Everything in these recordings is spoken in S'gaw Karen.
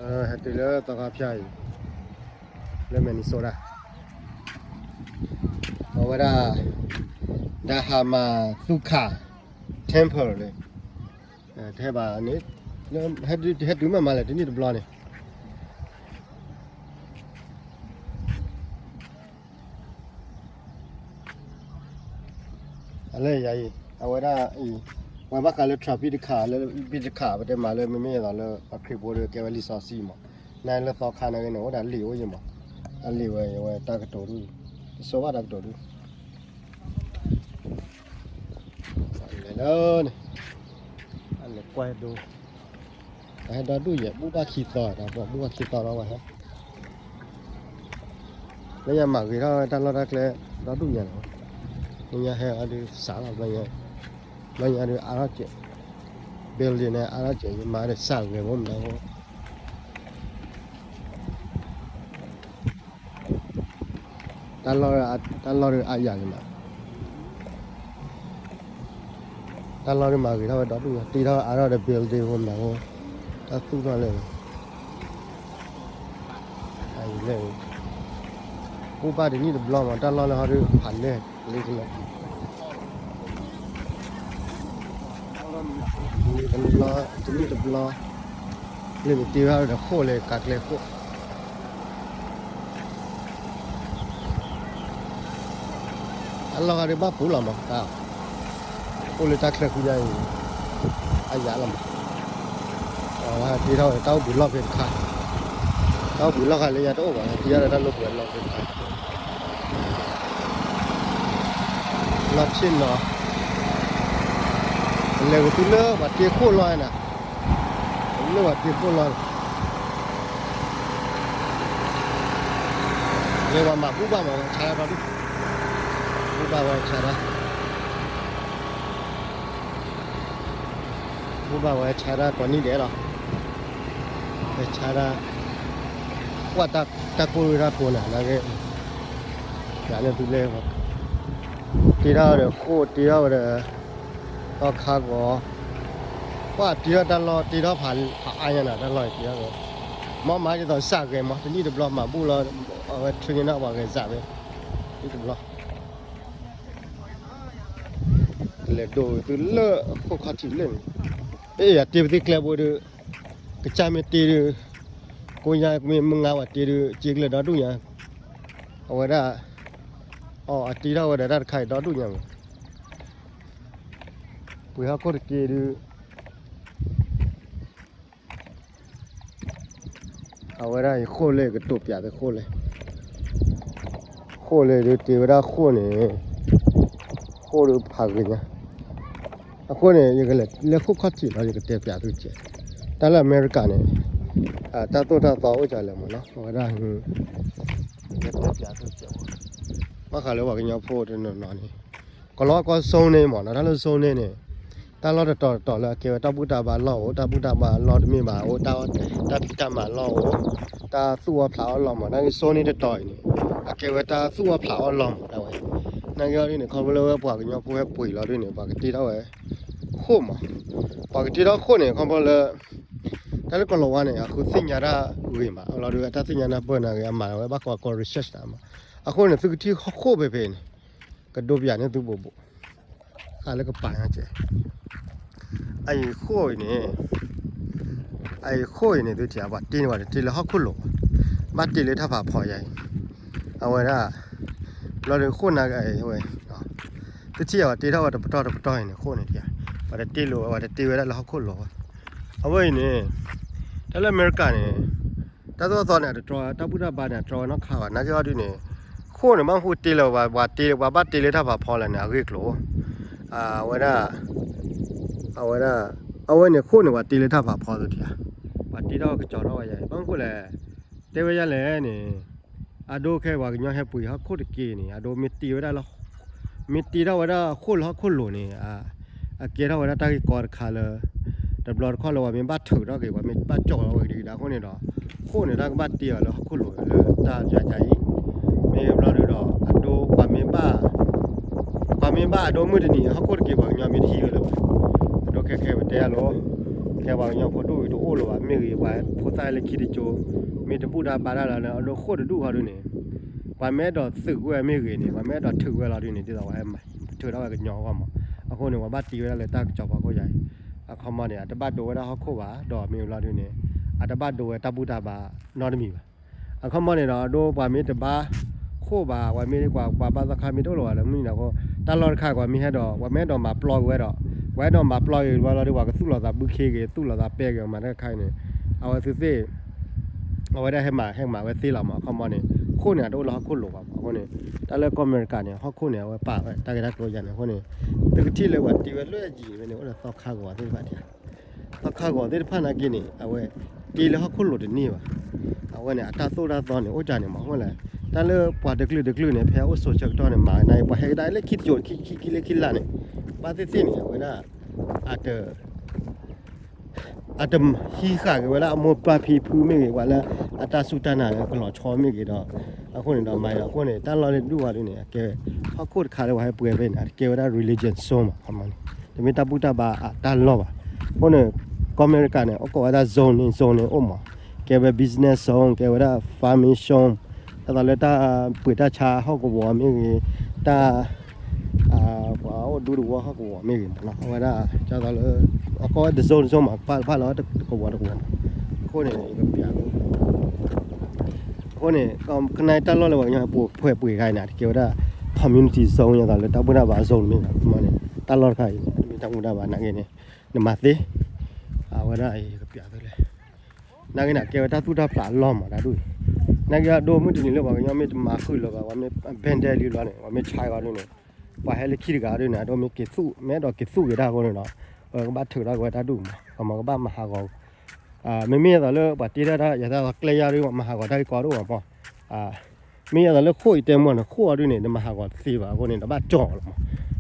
ဟဲတုၤလၢသီခါဖၠၣ်အံၤ လၢ Minnesota အဝဲဒၣ် ဒၣ်ဟးမၤသူခး temple န့ၣ် တဟဲဘၣ်န့ၣ် ဟဲတုၤမ့ၢ်မၤလဲၣ် တနံၣ်တဘျီန့ၣ် အလၢယၤအံၤ အဝဲဒၣ်အံၤ ဝဲဘၣ်ဃးလၢ traffic တခါ လၢ ဘံတခါ ပတဲမၤလၢမ့မ့ၢ်သိးလၢ ပခရံာ်ဖိဒီးကဲဝဲလံာ်စီဆှံမး နလၢသီခါန့ၣ်ဂ့ၤန့ၣ် အိၣ်ဒၣ်လံာ်အိၣ်ယံၤမး အလံာ်ဝဲ ဝဲတၢ်ကတိၤဒူၣ် တဆိဘၣ်တၢ်ကတိၤဒူၣ် လဲၤလၢန့ၣ် အလဲၤကွၢ်ဒိ အဟဲဒီဒူၣ်ယဲၢ် ဘူၣ်ဘၣ်ခံသီ တၢ်ပှၤဘူၣ်ဘၣ်ခံသီလီၤဝဲဟဲ လၢညါမၤဂ့ၤထီၣ်ဝဲတၢ်လီၢ်တၢ်ကျဲ ဒီဒူၣ်ညါန့ၣ် လၢညါဟဲအီၤဒုးစးလီၤ လၢညါဒုးအါထီၣ်စဲး building န့ၣ် အါထီၣ်စဲး ယမၤဒီးစးဂဲၤဖိမနုၤဖိ တၢ်လီၢ် တၢ်လီၢ်ဒုးအါယၤက့ၤမး တၢ်လီၢ်ဒုးမၤဂ့ၤထီၣ်ဝဲဒီဒူၣ်ညါ တ့ထီၣ်အါထီၣ်ဒီး building ဖိမနုၤဖိ တၢ်သူၣ်ထီၣ်လၢ အံၤလဲၣ် ဘူၣ်ဘၣ်တနံၣ်တဘျီမး တၢ်လီၢ်လၢဟီဒုးဖးလဲၢ်လံကလၢ တနံၣ်တဘျီ လၢနတ့ဝဲဒီးဃိၣ်လၢကးကျဲဃိၣ် အလီၢ်ဂၤဒုးဘၣ်ပူၤလီၤမး တၢ် အိၣ်လၢတၢ်ချၢဃုညါအံၤ အယၤလီၤမး တ့ထီၣ်ဝဲတၢ်အိၣ်ဘှံးလီၢ်ဖဲတခါ တၢ်အိၣ်ဘှံးလီၢ်ဃာ်လၢညါတအိၣ်ဘၣ် တ့ထီၣ်ဒီးတၢ်လိာ်ကွဲလီၢ်ဖဲတခါ လီၢ်ဆ့ၣ်နီၤ လဲၤဝဲတုၤလၢပှၤတ့ခိၣ်လီၤနၤ လၢပှၤတ့ခိၣ်လီၤန့ၣ် လဲၤဝဲမၤဘူၣ်ဘၣ်မးဝဲဆါတၢ်ဒီဒူၣ် ဘူၣ်ဘၣ်ဝဲဆါတၢ် ဘူၣ်ဘၣ်ဝဲဆါတၢ်ကိးနံၣ်ဒဲးလီၤ ဝဲဆါတၢ် ကွၢ်တၢ်ကိၢ်တၢ်ကိးနၤ နာ်က့ ယၤန့ၣ်သုလဲၤ တ့ထီၣ်ဒီးဃိၣ်တ့ထီၣ်ဝဲဒီး သီခါကီး ကွၢ်တ့ထီၣ်တၢ်လီၢ်တ့ထီၣ်ဖးအါညါနၤ တၢ်လီၢ်တ့ထီၣ်ဝဲ မ့ၢ်မၤဒ်သိးစးဂဲၤမး တနံၣ်တဘျီမၤဘူၣ်လီၤ အဝဲ train န့ၣ်ပှၤဂဲၤစးဝဲ တနံၣ်တဘျီ လဲၤဒိးသုလၢအခိၣ်ခီၣ်ထံးလၢန့ၣ် အဲၣ်ယၤတ့ပသ့ၣ်ကျဲဘိဒုး ကစၢ်မ့ၢ်တ့ဒုး ကိးညါမ့ၢ်မုၢ်ငါဝဲတ့ဒုး စ့ကျၢၤဒီဒူၣ်ညါ အဝဲဒၣ် အီၤအတ့ထီၣ်ဝဲဒီးတၢ်တခါအံၤဒီဒူၣ်ညါမး ပှ့ၤဟီၣ်ခိၣ်တက့ၢ်ဒုး အဝဲဒၣ်ယဃိၣ်လၢယကတိၤပၠးသုဃိၣ်လၢ ဃိၣ်လၢဒုးတ့ဝဲဒၣ်ဃိၣ်န့ၣ် ဃိၣ်ဒုးဖးဂ့ၤညါ အဃိန့ၣ် ယကလဲၤလၢခိၣ်ခီၣ်ထံးလီၤ ယကတဲပၠးသုကဲး တၢ်လၢအမဲရကၤန့ၣ် တၢ်သိၣ်တၢ်သီအိၣ်ကလဲၣ်မးနီၤ အဝဲဒၣ် ယကတဲပၠးသုကဲး ဘၣ်ဃးလၢပှၤကညီဖိတနီၤနီၤန့ၣ် ကလီကီ zoning မးနီၤ တၢ်လၢ zoning န့ၣ် တၢ်လီၢ်တတီၤတတီၤလၢအကဲဝဲတၢ်ဘူၣ်တၢ်ဘါလီၢ်အိၣ် တၢ်ဘူၣ်တၢ်ဘါလီၢ်တမ့ၢ်ဘၣ်အိၣ် တၢ်ဖံးတၢ်မၤလီၢ်အိၣ် တၢ်သူၣ်အီၣ်ဖျးအီၣ်လီၢ်မး နာ်က့ zoning တတီၤအံၤန့ၣ် အကဲဝဲတၢ်သူၣ်အီၣ်ဖျးအီၣ်လီၢ်မး တၢ်ဝဲ နာ်က့အီၤဒ်န့ၣ် ခီဖျိလၢဝဲပှၤကညီဖိဟဲပှ့ၤလီၤဒ်န့ၣ် ပှၤကတ့ထီၣ်ဝဲ ဃိၣ်မး ပှၤကတ့ထီၣ်ဃိၣ်န့ၣ် ခီဖျိလၢ တၢ်လၢကီၢ်လီၤဝါန့ၣ် အဃုသ့ၣ်ညါတၢ်ဂ့ၤမး လီၤဒုး တၢ်သ့ၣ်ညါနၢ်ပၢၢ်နာ်ဂ့ၤ အမၤဝဲဘၣ်ဃးကီၢ် research တၢ်မး အဃိန့ၣ် သုကထံၣ်ဃိၣ်ဖဲဖဲန့ၣ် ကဒိပၠးန့ၢ်သုဘိးဘိး ဃးလၢကပၤညါကဲး အအံၤဃိၣ်အံၤန့ၣ် အအံၤဃိၣ်အံၤန့ၣ် သုထံၣ် ပှၤတ့န့ၣ် ပှၤတတ့လၢဟီၣ်ခိၣ်လိၤဘၣ် ဘၣ်တ့လၢတၢ်ဖးဖီယါအံၤ အဝဲဒၣ် လီၤဒုးဃိၣ်နာ်ဂ့ၤဝဲ သုထံၣ်အဝဲတ့ထီၣ်ဝဲတပတီၢ်တပတီၢ်အံၤန့ၣ် ဃိၣ်န့ၣ်ထံၣ် ပှၤတတ့လိၤဝဲ ပှၤတတ့ဝဲဒၣ်လၢဟီၣ်ခိၣ်လိၤဘၣ် အဝဲအံၤန့ၣ် တၢ်လၢအမဲရကၤန့ၣ် တၢ်သိၣ်တၢ်သီန့ၣ် အတတြီ တၢ်ဘူၣ်တၢ်ဘါန့ၣ် အတတြီဝဲနီတခါဘၣ် နာ်က့အီၤဒ်န့ၣ် ဃိၣ်န့ၣ် ဘၣ်မနုၤဃိတ့လၢၤ ပှၤတ့ ပှၤဘၣ်တ့လၢတၢ်ဖးဖီလဲၣ်န့ၣ် အဂ့ၢ်ကျိၤ အဝဲဒၣ် အဝဲဒၣ် အဝဲန့ၣ်ဃိၣ်န့ၣ် ပှၤတ့လၢတၢ်ဖးဖီသုထံၣ်ဧါ ပှၤတ့ထီၣ်ကစီၤထီၣ်ဝဲယါအံၤ ဘၣ်မနုၤဃိလဲၣ် တဲဝဲယါလဲၣ်န့ၣ် အဒိခဲအံၤပှၤကညီဟဲပှ့ၤဟီၣ်ခိၣ်တက့ၢ်န့ၣ် အဒိမ့ၢ်တ့ဝဲဒၣ်လၢ မ့ၢ်တ့ထီၣ်ဝဲဒၣ်ဃိၣ်လၢဟီၣ်ခိၣ်လိၤန့ၣ် အကဲထီၣ်ဝဲဒၣ်တၢ်ဂ့ၢ်ကီတခါလၢ တဘျီတခီၣ်လၢပှၤမ့ၢ်ဘၣ်ထုးထီၣ်က့ၤ ပှၤမ့ၢ်ဘၣ်ကၠီၣ်လီၤဝဲကဒံကဒါအဃိန့ၣ်ဒီး ဃိၣ်န့ၣ် တၢ်ကဘၣ်တ့အီၤလၢဟီၣ်ခိၣ်လိၤလၢတၢ်ယါယါအံၤ မ့ၢ်ဘျီဒုဒီး အဒိပှၤမ့ၢ်ဘၣ် ပှၤမ့ၢ်ဘၣ်အဒိမုၢ်တနံၤ ဟီၣ်ခိၣ်တက့ၢ်ပှၤကညီမ့ၢ်တဟံးဝဲလၢၤဘၣ် အဒိခဲခဲပတဲအလီၤ ခဲပှၤကညီဖိဒိၣ်ဝဲ တအိၣ်လၢၤဘၣ်မ့ၢ်ဂ့ၤ ပှၤဖိသၣ်လၢခံတကၠိ မ့ၢ်တဘူၣ်တၢ်ဘါတၢ်လၢ အဒိဃိၣ်တဒူၣ်ဃီဒုန့ၣ် ပှၤမ့ၢ်အဲၣ်ဒိးသုးကွံာ်ဝဲမ့ၢ်ဂ့ၤန့ၣ် ပှၤမ့ၢ်အဲၣ်ဒိးထုးကွံာ်လီၤဒုန့ၣ် ဒ်သိးပှၤဟဲထုးထီၣ်ဝဲကညီအဂီၢ်မး. အဃိန့ၣ် ပှၤဘၣ်တ့ဝဲဒၣ်လၢတၢ်ကစီၣ်ဖီခိၣ်ယါအံၤ အခီမီန့ၣ် အတဘၣ်ဒိဝဲဒၣ်ဟီၣ်ခိၣ်ဘၣ် ဒီးမ့ၢ်လီၤဒုန့ၣ် အတဘၣ်ဒိဝဲတၢ်ဘူၣ်တၢ်ဘါနီတမံၤဘၣ်. အခီမီန့ၣ်ဒီး အဒိပှၤမ့ၢ်တဘါဃိၣ်ဘၣ် ပှၤမ့ၢ်ကွၢ်ပှၤဘါသီခါမ့ၢ်တအိၣ်လၢၤဘၣ်လၢမုၢ်နံၤန့ၣ်အဃိ တၢ်လီၢ်တခါကွၢ်မ့ၢ်ဟဲဒီး ပှၤမ့ၢ်အဲၣ်ဒိးမၤပျီက့ၤဝဲဒီး ပှၤအဲၣ်ဒိးမၤပျီက့ၤဝဲလီၤဒီး ပှၤကသူၣ်လီၤသးဘုခ့ဂ့ၤ သူၣ်လီၤသးပဲဂ့ၤမၤတၢ်တခါအံၤန့ၣ် အဝဲသ့ၣ် အဝဲဒၣ်ဟဲမၤဟဲမၤဝဲသ့လီၤမး အခီမီန့ၣ် ဃိၣ်န့ၣ် အတအိၣ်လၢဟီၣ်ခိၣ်လိၤဘၣ်မး အဃိန့ၣ် တၢ်လၢကီၢ်အမဲရကၤန့ၣ် ဟီၣ်ခိၣ်န့ၣ် အဝဲပာ်ဝဲတၢ်ဂ့ၢ်တၢ်ကျိၤယါန့ၣ်အဃိန့ၣ် သုကထံၣ်လၢပှၤတ့ဝဲလွဲၢ်ယံၤဝဲန့ၣ် အိၣ်ဒီးသီခါဂီၤသ့ၣ်တဖၣ်ဒံး သီခါဂီၤသ့ၣ်တဖၣ်နာ်က့န့ၣ် အဝဲတ့လၢဟီၣ်ခိၣ်လိၤတန့ၢ်ဘၣ်. အဝဲန့ၣ် အတၢ်သိၣ်တၢ်သီန့ၣ် အိၣ်ကၢ်န့ၣ်မး အဃိလဲၣ် တၢ်လၢပှၤတကလုာ်တကလုာ်န့ၣ် ဖဲအအိၣ်ဆိးဆၢကတီၢ်န့ၣ် မၤနာ်က့ ပှၤဟဲကဒါလၢခံတကၠိ ခံခံခံလၢခံလၢ်န့ၣ် ဘၣ်သ့ၣ်သ့ၣ်န့ၣ် အဝဲဒၣ် အတ အတဟံးဃာ်က့ၤဝဲဒၣ်အမိၢ်ပၢ်ဖံဖုမ့ၢ်ဂ့ၤ ပှၤလၢအတၢ်စူၢ်တၢ်နာ်လၢကလီၤဆီမ့ၢ်ဂ့ၤဒီး အဃိန့ၣ်ဒီးမၤအဃိန့ၣ် တၢ်လီၢ်လၢဒူၣ်ဝါဒုန့ၣ် အကဲ ဟီၣ်ခိၣ်တခါလၢပှၤဟဲပှဲၤဖဲန့ၣ် အတကဲဝဲဒၣ် religion zone မး တမ့ၢ်တၢ်ဘူၣ်တၢ်ဘါအတၢ်လီၢ်ဘၣ်. အဃိန့ၣ် ကီၢ်အမဲရကၤန့ၣ် အိၣ်ကိးဝဲဒၣ် zoning zoning အိၣ်မး ကဲဝဲ business zone ကဲဝဲဒၣ် farming zone ဒ်သိးလၢတၢ်ပှ့ၤတၢ်ဆါဟီၣ်ကဝီၤမ့ၢ်ဂ့ၤ တၢ် ပှၤအိၣ်ဒူတဝီဟီၣ်ကဝီၤမ့ၢ်ဂ့ၤမးနီၤ အဝဲဒၣ် ဒ်သိးလၢ အကီၢ်ဝဲ တစိၤတစိၤမး ကပာ်တဖၣ်လၢကဝီၤတကဝီၤမး အဃိန့ၣ် ယကပျးသု အဃိန့ၣ် ကနၣ်တၢ်လီၢ်လၢပှၤကညီပှဲၤပှဲၤဂၤန့ၣ် တကဲဝဲဒၣ် community zone ဒ်သိးလၢတၢ်ဘူၣ်တၢ်ဘါ zone မ့ၢ်ဂ့ၤမးန့ၣ် တၢ်လီၢ်တခါအံၤန့ၣ် တမ့ၢ်တၢ်ဘူၣ်တၢ်ဘါနာ်က့န့ၣ် နမၤသ့ အဝဲဒၣ်ယကပျးသုလဲၣ် နာ်က့န့ၣ် ကဲဝဲတၢ်သူၣ်တၢ်ဖျးအလီၢ်မး တၢ်ဒူၣ်အံၤ နာ်က့အဒိမုၢ်တနံၤလၢပှၤကညီမ့ၢ်တမၤဃုာ်လၢၤဘၣ် ပှၤမ့ၢ် abandon လံဘျီန့ၣ် ပှၤမ့ၢ်ဆါဂီၤဒုန့ၣ် ပှၤဟဲလၢခံတဂၤဒုန့ၣ် အဒိမ့ၢ်က့ၤသူၣ် မ့ၢ်အဲၣ်ဒိးက့ၤသူၣ်က့ၤတၢ်အဃိန့ၣ်ဒီး ပကဘၣ်ထုးထီၣ်က့ၤဝဲတၢ်ဒူၣ်မး ပှၤမ့ၢ်ကဘၣ်မၤဟးဂီၤ မ့မ့ၢ်ဒ်သိးလၢပှၤတ့ထီၣ်တၢ် ယသးကျဲယါဒု မၤဟးဂီၤတၢ်ဂ့ၢ်ကီဒိၣ်မးမး မ့ၢ်ဒ်သိးလၢဃိၣ်အံၤတဲမ့ၢ်န့ၣ် ဃိၣ်အီၤဒုန့ၣ် နမၤဟးဂီၤတသ့ဘၣ် အဃိန့ၣ် နဘၣ်ကၠီၣ်လီၤမး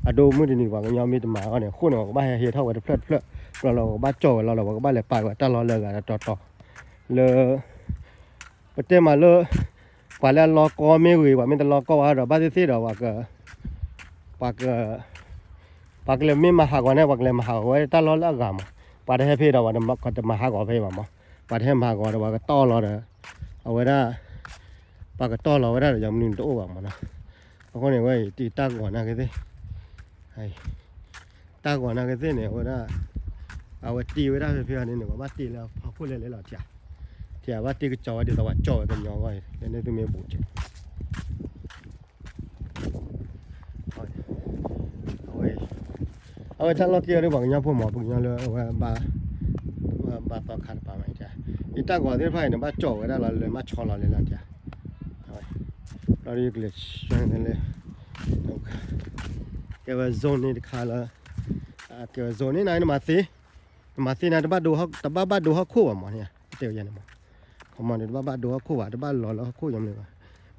အဒိမုၢ်တနံၤပှၤကညီမ့ၢ်တမၤအီၤန့ၣ် ဃိၣ်န့ၣ် ပှၤကဘၣ်ဟဲဟ့ထီၣ်ဝဲတဖျၢၣ်တဖျၢၣ် ဘျီလီၤ ပှၤကဘၣ်ကၠီၣ်ဝဲလီၤဒီး ပှၤကဘၣ်လဲၤပာ်က့ၤဝဲတၢ်လီၢ်လၢအဂၤတီတီ လၢ ပတဲမးလၢ ပှၤလၢအလီၤကီမ့ၢ်ဂ့ၤ ပှၤမ့ၢ်တလီၤကီဘၣ်ဒီး ဘၣ်သ့ၣ်သ့ၣ်ဒီး ပှၤက ပှၤကလဲၤမ့ၢ်မၤဟးဂီၤန့ၣ် ပှၤကလဲၤမၤဟးဂီၤဝဲတၢ်လီၢ်လၢအဂၤမး ပှၤတဟဲဖဲဒီး ပှၤတမၤဟးဂီၤဖဲဘၣ်မး ပှၤတဟဲမၤဟးဂီၤဒီး ပှၤကတီၢ်လီၤဒီး အဝဲဒၣ် ပှၤကတီၢ်လီၤဝဲဒၣ်ဒီး ယမနုၤတအိၣ်ဘၣ်မးနီၤ အဃိန့ၣ် ဝဲအံၤတၢ်ဂီၤနာ်က့သ့ၣ် တၢ်ဂီၤနာ်က့သ့ၣ်န့ၣ် အဝဲဒၣ် အဝဲတ့ဝဲဒၣ်ဖဲဖဲအံၤန့ၣ် ပှၤဘၣ်တ့လၢဖီခိၣ်လဲၤလဲၤလီၤထံ ထံဘၣ်တ့ကစီၤဝဲဒ်သိးပှၤကၠီၣ်ဝဲကညီအဂီၢ်အံၤ လၢန့ၣ်သုမ့ၢ်ဘူးကဲ အဝဲ အဝဲတၢ်လီၢ်က့အီၤဒ်ပှၤကညီဖိမး ပှၤကညီလၢအဝဲ ဘၣ်သီခါတပၤမး ယတၢ်ဂီၤသ့ၣ်တဖၣ်အံၤန့ၣ် ဘၣ်ကၠီၣ်ဝဲဒၣ်လီၤလၢမ့ၢ်ဆီလီၤလဲၤလီၤထံ လီၤဒ်ကလဲၤဆှၢန့ၣ်လဲၣ် ကဲဝဲ zone န့ၣ်တခါလၢ ကဲဝဲ zone န့ၣ်နၤ နမၤသ့ နမၤသ့နၤ တဘၣ်ဘၣ်ဒိဟီၣ်ခိၣ်ဘၣ်မးန့ၣ် တဲဝဲယါန့ၣ်မး ခီမီန့ၣ် တဘၣ်ဘၣ်ဒိဟီၣ်ခိၣ်ဘၣ် တဘၣ်လီၤလၢဟီၣ်ခိၣ်ယါမနုၤဘၣ်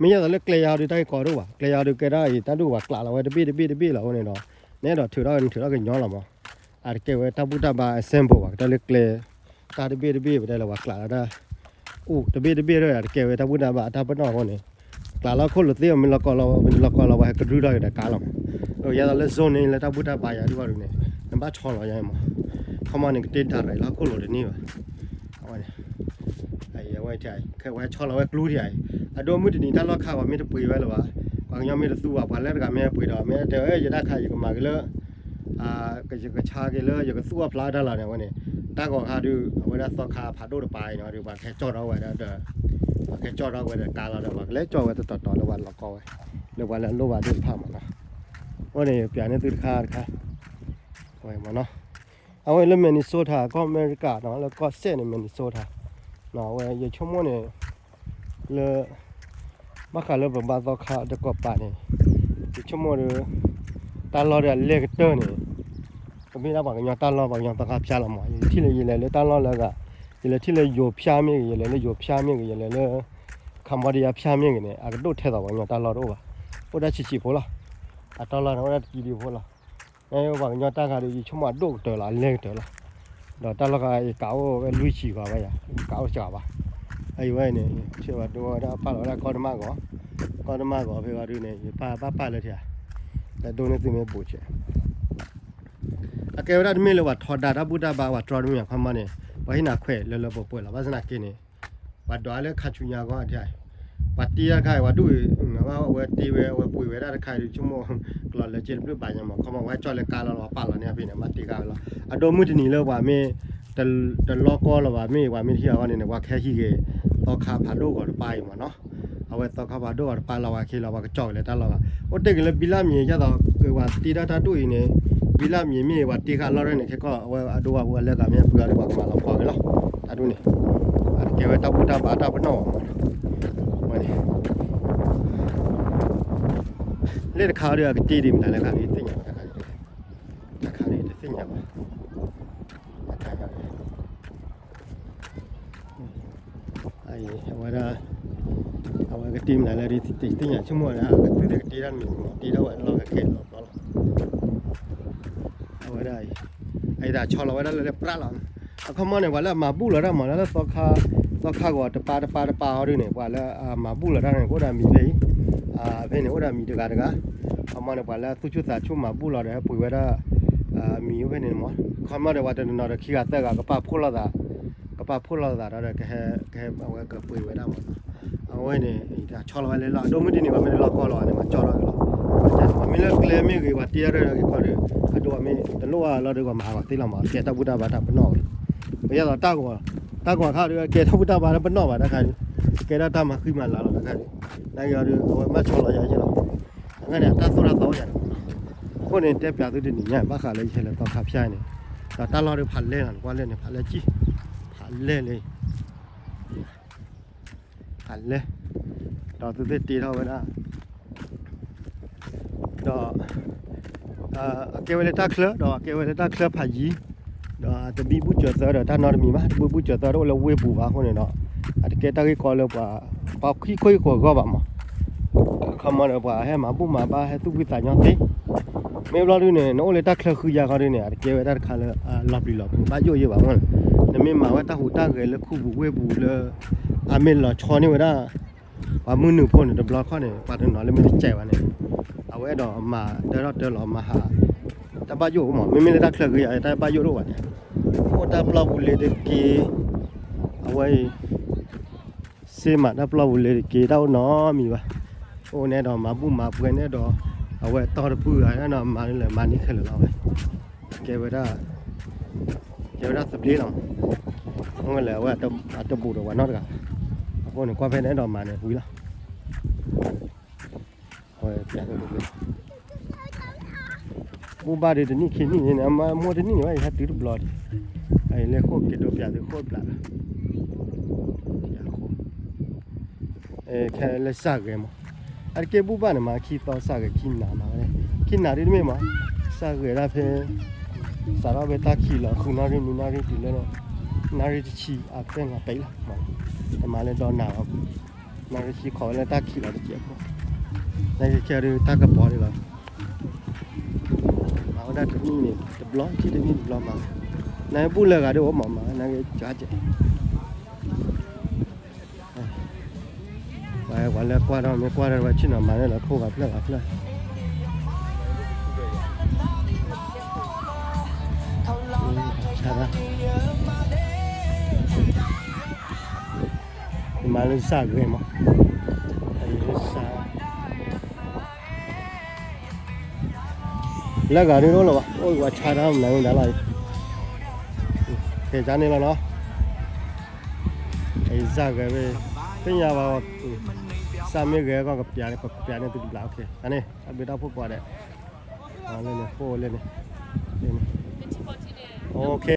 မ့ၢ်ယါသိးလၢကျဲယါဒုးတၢ်ဂ့ၢ်ကီဒိၣ်ဘၣ် ကျဲယါဒုးကဲဒၣ်အံၤ တၢ်ဒိၣ်ဘၣ်ကျးလီၤဝဲတဘ့ၣ်တဘ့ၣ်တဘ့ၣ်လီၤအဃိန့ၣ်ဒီး နအဲၣ်ဒိးထုးထီၣ်နထုးထီၣ်ကညီလီၤမး အတကဲဝဲတၢ်ဘူၣ်တၢ်ဘါ အ symbol ဘၣ် ကတၢၢ်လၢကျဲ တၢ်တဘ့ၣ်တဘ့ၣ်ပတဲလၢပှၤကျးလီၤတၢ် အိၣ်တဘ့ၣ်တဘ့ၣ်ဒီး အတကဲဝဲတၢ်ဘူၣ်တၢ်ဘါအတၢ်ပနီၣ်အဃိန့ၣ် ကျးလီၤခိၣ်လိာ်သ့ မ့ၢ်လီၤကီလီၤ မ့ၢ်လီၤကီလီၤ ပှၤဟဲကဒုထီၣ်က့ၤဒီးကါလီၤမး ယါသိးလၢ zone န့ၣ် လၢတၢ်ဘူၣ်တၢ်ဘါယါဒုးဘၣ်ဒုးန့ၣ် နဘၣ်ဆီလီၤယါမး ခီမီန့ၣ် ကတ့ဒၣ်ရၤလၢဟီၣ်ခိၣ်လိာ်တန့ၢ်ဘၣ် အဝဲန့ၣ် အဝဲဆီလီၤဝဲကျူထံအံၤ အဒိမုၢ်တနံၤတၢ်လီၢ်ခါပှၤမ့ၢ်တပှ့ၤဝဲလၢၤဘၣ် ပှၤကညီမ့ၢ်တသူဘၣ် ပှၤလၢတဂၤမ့ၢ်ပှ့ၤဒီး မ့ၢ်တဲဝဲ ယတၢ်ခါယကမၤက့ၤလၢ ယကဆါက့ၤလၢ ယကသူၣ်အီၣ်ဖျါတၢ်လီၤန့ၣ် အဝဲန့ၣ် တၢ်ဂီၤခါဒုး အဝဲဒၣ်သီခါဖးဒိၣ်တပၤအံၤနီၤ ဒုးပှၤကဟဲကၠီၣ်ထီၣ်ဝဲဒီး ပှၤကဟဲကၠီၣ်ထီၣ်ဝဲဒီးကါလီၤဒီး ပှၤကလဲၤကၠီၣ်ဝဲတတီၤတီၤလၢပှၤလီၤကီဝဲ လၢပှၤလၢအလိၣ်ဘၣ်သ့ၣ်တဖၣ်မးနီၤ အဃိန့ၣ်ပျးန့ၢ်သုတခါတခါ ဝဲမးနီၤ အဝဲလၢ Minnesota ကီၢ်အမဲရကၤနီၤ လၢကီၢ်စဲၣ်န့ၣ် Minnesota နီၤ အဝဲယဆိကမိၣ်န့ၣ် လၢ ဘၣ်ဃးလၢပဘါသီခါတကီၢ်ပၤန့ၣ် ယဆိကမိၣ်ဒီး တၢ်လီၢ်ဒီးအလဲၢ်ကတၢၢ်န့ၣ် ကမ့ၢ်ဒၣ်ပှၤကညီတၢ်လီၢ် ပှၤကညီသီခါဖၠါလီၤမး ယလဲၤထံၣ်လၢယလဲၤလၢတၢ်လီၢ်လၢအဂၤ ယလဲၤထံၣ်လၢယိၤဖၠါမ့ၢ်ဂ့ၤ ယလဲၤလၢယိၤဖၠါမ့ၢ်ဂ့ၤ ယလဲၤလၢ Cambodia ဖၠါမ့ၢ်ဂ့ၤန့ၣ် အကဒိၣ်ထဲသိးပှၤကညီတၢ်လီၢ်တအိၣ်ဘၣ် အိၣ်ဒၣ်ဆံးဆံးဖိလီၤ အတၢ်လီၢ်န့ၣ် အိၣ်ဒၣ်တကံဒံဖိလီၤ ပှၤကညီတၢ်ဂၤဒီး ယဆိကမိၣ်အဒိၣ်ကတၢၢ်လီၤ အလဲၢ်ကတၢၢ်လီၤ ဒီးတၢ်လီၢ်ဂၤအံၤကးအိၣ်ဝဲလွံၢ်ဆံဂၤဘၣ်ယၤ ကးအိၣ်စှၤဘၣ် အအံၤဝဲအံၤန့ၣ် ဆဲးဝဲဒိဝဲဒၣ်ပာ်လီၤဝဲဒၣ်ကီၢ်တမၢ်ဂီၤ ကီၢ်တမၢ်ဂီၤဖဲဂီၤဒုးန့ၣ် ယပာ်ဘၣ်ပာ်လၢထံဧါ ဒီးဒိန့ၢ်သုမ့ၢ်ဘူးဆဲး အကဲဝဲဒၣ်တမ့ၢ်လၢပှၤထီဒါတၢ်ဘူၣ်တၢ်ဘါပှၤတြီတမ့ၢ်အခီမီန့ၣ် ပှၤဟံးနၤခွဲးလၢလၢပှဲၤပှဲၤလီၤ. ဘၣ်ဆၣ်သနာ်က့န့ၣ် ပှၤဒွးလၢခါဆူညါအဂီၢ်ဒၣ်, ပှၤတ့တၢ်တခါအံၤ ပှၤဒူၣ်အံၤ အဝဲတ့ဝဲ အဝဲပှ့ၤဝဲဒၣ်တခါအံၤ ဆိကမိၣ်ကျီၢ်လၢက့တဘျုးဘၣ်ညါမး ခီမီ ပှၤဟဲကၠီၣ်လၢကါလီၤလီၤ ပာ်လီၤန့ၢ်ဖဲန့ၣ် မ့ၢ်တ့ခါဝဲလီၤ. အဒိမုၢ်တနံၤလၢပှၤမ့ၢ် တလီၢ်ကီလီၤဘၣ် မ့ၢ်ပှၤမ့ၢ်တဟံးအဂီၢ်န့ၣ်န့ၣ် ပှၤကဟဲဟံးက့ၤ သီခါဖးဒိၣ်ဂီၤတပၤအံၤမးနီၤ. အဝဲသီခါဖးဒိၣ်ဂီၤတပၤလီၤ ပှၤခ့လီၤ ပှၤကကၠီၣ်က့ၤလၢတၢ်လီၢ်ဘၣ်. အိၣ်တ့ၢ်က့ၤလၢဘံလၢ်မံၤ ဒ်သိးက့ၤပှၤတ့တၢ်တၢ်ဒူၣ်အံၤန့ၣ် ဘံလၢ်မံၤမ့ၢ်ပှၤတ့ဃာ်လီၢ်ရဲၣ်န့ၣ် ခဲကီၢ်အဝဲအဒိပှၤလၢဂၤမ့ၢ်ပှၤဒီး ပှၤကမၤလီၤကီက့ၤလီၤ တၢ်ဒူၣ်န့ၣ် အကဲဝဲတၢ်ဘူၣ်တၢ်ဘါတၢ်ပနီၣ်ဘၣ်မးနီၤ. ဝဲန့ၣ် လၢတခါအံၤဒီး အကတ့ဒ်မနုၤလဲၣ် တခါအံၤတသ့ၣ်ညါဘၣ် တခါအံၤတသ့ၣ်ညါဘၣ် တခါအံၤ အဝဲဒၣ် အဝဲကတ့မနုၤလဲၣ် တသ့ၣ်ညါ ဆိကမိၣ်ဝဲဒၣ် အကသ့ၣ်ကတ့တၢ်မံၤမး တ့ထီၣ်ဝဲလီၢ်ခဲခဲလီၤဘျီလီၤ. အဝဲဒၣ်အံၤ အအံၤဒၣ်ဆီလီၤဝဲဒၣ်လၢလၢပြၢ်လီၤ. အခီမီန့ၣ် ပှၤလၢအမၤဘူၣ်လီၤတၢ်မး လၢသီခါ သီခါဂီၤတပၤတပၤတပၤဟီဒ်န့ၣ် ပှၤလၢအမၤဘူၣ်လီၤတၢ်န့ၣ် ကအိၣ်ဒီးအမံၤဖဲအံၤ ဖဲန့ၣ်အိၣ်ဒီးအမံၤတဂၤတဂၤ အခီမီန့ၣ် ပှၤလၢသူၣ်ဆူၣ်သးဆူၣ်မၤဘူၣ်လီၤဒီး ဟဲပှ့ၤဝဲဒၣ် အမံၤအိၣ်ဖဲန့ၣ်မး အခီမီဒီး ပှၤတနီၤနီၤဒီးခံဂၤသၢဂၤ ကပာ်ဖှိၣ်လိာ်သး ကပာ်ဖှိၣ်လိာ်သးဒီး ကဟဲ ကဟဲ အဝဲကပှ့ၤဝဲဒၣ်မး အဝဲန့ၣ် ဆီလီၤဝဲလၢလီၢ် အဒိမုၢ်တနံၤ ပှၤမ့ၢ်တလီၢ်ကီလီၤဘၣ်န့ၣ် ပှၤကၠီၣ်ထီၣ်က့ၤလီၤ. မ့ၢ်လၢကျဲမ့ၢ်ဂ့ၤ ပှၤတ့တၢ်ဒီးက့ၤခီဒီး အဒိမ့ၢ်တလိၣ်အလီၢ်ဒီး ပှၤမၤဟးဂီၤသ့လီၤမး ကဲတၢ်ဘူၣ်တၢ်ဘါတၢ်ပနီၣ်ဝဲ ပယဲၢ်သိးတၢ်ဂီၤ တၢ်ဂီၤခါဒီး ကဲတၢ်ဘူၣ်တၢ်ဘါတၢ်ပနီၣ်ဘၣ်တခါဒီး ကဲဒၣ်တၢ်မၤဃံမၤလၤလီၤတခါဒီး နာ်က့ၤအီၤဒီး အဝဲမၤဆီလီၤယၤယဲၢ်လီၤ. အဝဲန့ၣ် အတၢ်သိၣ်တၢ်သီအိၣ်ယၤန့ၣ် အဃိန့ၣ် တဲပျးသုတနံၤညါ ဘၣ်ဃးလၢယဟဲလၢသီခါဖၠါန့ၣ် ဒီးတၢ်လီၢ်ဒီးဖးလဲၢ်လီၤ နကွၢ်လၢန့ၣ် ဖးလဲၢ်ကံၢ် ဖးလဲၢ်လၢ ဖးလဲၢ် ဒီးသုသ့ၣ်တ့ထီၣ်ဝဲဒၣ် ဒီး အကဲဝဲလၢတၢ်ချၢ ဒီးအကဲဝဲလၢတၢ်ချၢဖးယံၤ ဒီးအတမံၤဘူၣ်စၢၤသၢဒီး တၢ်နီတမံၤဘၣ် တဘူၣ်ဘူၣ်စၢၤသၢတအိၣ်လၢဝ့ၢ်ပူၤဘၣ်အဃိန့ၣ်ဒီး အတကဲတၢ်ဂ့ၢ်ကီလၢပှၤ ပှၤခံခိၣ်အံၤကိးဂီၢ်ဘၣ်မး အခီမီဒီးပှၤဟဲမၤဘူၣ်မၤဘါဟဲသူၣ်ဖှံသးညီသ့ မ့ၢ်ဘျီဒ်န့ၣ် နအိၣ်လၢတၢ်ချၢဃုယါခီဒ်န့ၣ် အတကဲဝဲတၢ်တခါလၢ လီၤပျံၤလီၤဖုးဘၣ်ယိၣ်ယဲၢ်ဘၣ်မး နမ့ၢ်မၤဝဲတၢ်ဟူးတၢ်ဂဲၤလၢခူပူၤဝ့ၢ်ပူၤလၢ အမ့ၢ်လီၤဆီန့ၢ်ဝဲဒၣ် ပှၤမုၢ်နုာ်ဖိန့ၣ် တဘျီခီၣ်န့ၣ် ပှၤတနီၤလၢမ့ၢ်တကဲဘၣ်န့ၣ် အဝဲအဲၣ်ဒိးမၤတၢထီၣ်တၢလီၤမၤဟး တၢ်ဘၣ်ယိၣ်မး မ့မ့ၢ်လၢတၢ်ချၢဂ့ၤယါ တၢ်ဘၣ်ယိၣ်တအိၣ်ဘၣ်န့ၣ် အိၣ်တၢ်ပျီပူၤလ့ၤတက့ၢ် အဝဲအံၤ စ့မးတၢ်ပျီပူၤလ့ၤတက့ၢ် တၢ်အိၣ်နီတမံၤဘၣ် အိၣ်န့ၣ်ဒီးမၤဘူၣ်မၤပှဲၤန့ၣ်ဒီး အဝဲတီတပုၢ်ဂၤန့ၣ်ဒီး မၤလၢမၤန့ၢ်ခဲလၢာ်လီၤဝဲ ကဲဝဲဒၣ် ကဲဝဲဒၣ်သဘျ့လီၤ အဝဲလဲၣ် အဝဲအတဘူးဒီးပှၤနီတဂၤ အဃိန့ၣ် ကွၢ်ဖဲန့ၣ်ဒီးမၤန့ၣ်ဝံၤလီၤ အဝဲပျးသဘျ့ ဘူၣ်ဘၣ်ဒီးတနံၣ်ခံနံၣ်န့ၣ် အမိၢ်တနံၣ်န့ၣ်ဘၣ် ယဟဲတုၤတဘျီဒံး အလဲၤဃိၣ်က့ၤဒိပျးသုဃိၣ်ဘျး ခဲလၢစၢ်ဂဲၤမး အတကဲဘူၣ်ဘၣ်န့ၣ်မး ခံသီစၢ်ဂဲၤခံနၤမး ခံနၤဒ်တမ့ၢ်မး စၢ်ဂဲၤဒၣ်ဖဲ စးထီၣ်ဖဲတၢ်ခံးလီၤ ဃုနၣ်ရံၣ်နွံနၣ်ရံၣ်တုၤလၢ နၣ်ရံၣ်တဆံအဖျဲၣ်နၤပံးလီၤ တမၤလၢဒီနၤလီၤ နၣ်ရံၣ်ဆံခီဝဲလၢတၢ်ခံးလီၤတကဲးဖိ နကဲခဲဒ်တၢ်ကပီၤဒ်လီၤ မၤဝဲဒၣ်တနံၣ်န့ၣ် တဘျီ ခံတနံၣ်တဘျီမး နဘူၣ်လၢဂၤဒ်အိၣ်မးမး နကဲကၠးကဲး ပှၤလၢကွၢ်ထီၣ်မ့ၢ်ကွၢ်ထီၣ်ဝဲဆ့ၣ်နီၤမၤန့ၣ်လီၤ ခိၣ်ဂၤဖျၢၣ်ဂၤဖျၢၣ် မၤလၢစၢ်ဂဲၤမး လၢဂၤဒ်အိၣ်လီၤဘၣ် အိၣ်ဝဲဆါတၢ်မနုၤမနုၤလီၤ ကဲကၠါန့ၣ်လီၤနီၤ စၢ်ဂဲၤဝဲ သ့ၣ်ညါဘၣ် စၢ်မ့ၢ်ဂဲၤကီၢ်ကပျးန့ၣ် ကပျးန့ၣ်သုတဘျး တၢ်န့ၣ် တၢ်ဘျုးတၢ်ဖှိၣ်ကိးဂၤဒဲး လၢန့ၣ် ဃိၣ်လၢန့ၣ် OK